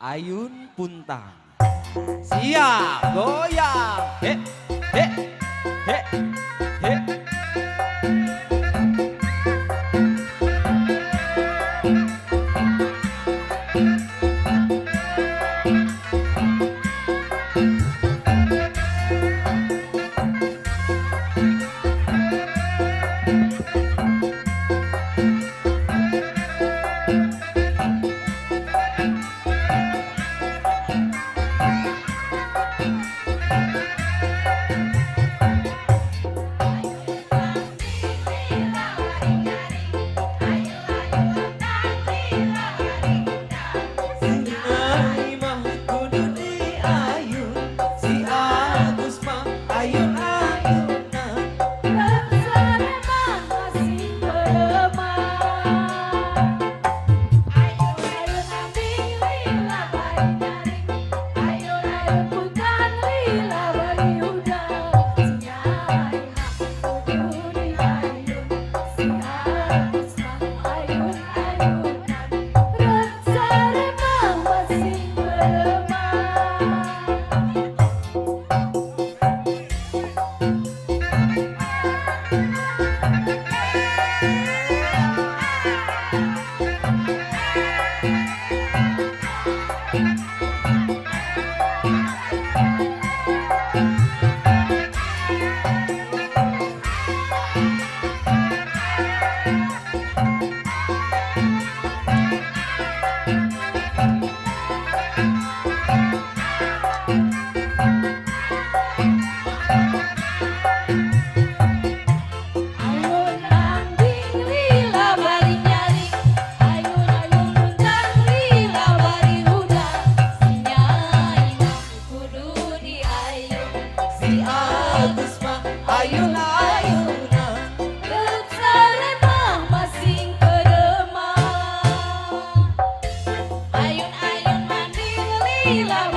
Ayun Puntang. Siap, goyang. He, he, he, he. Si Nyai mah kudu diayun, si Agus mah ayun-ayunan. Rek masing beremah. Ayun-ayun ambing lila bari nyaring, ayun-ayun puntang lila bari hudang. Si Nyai mah kudu diayun, si Agus mah ayun-ayunan. Rek saremah masing beremah. Ayun ambing lila bari nyaring, ayun-ayun puntang lila bari hudang. Si Nyai mah kudu diayun, Si Agus mah ayun-ayunan. Rek saremah masing peremah. Ayun-ayun maning lila.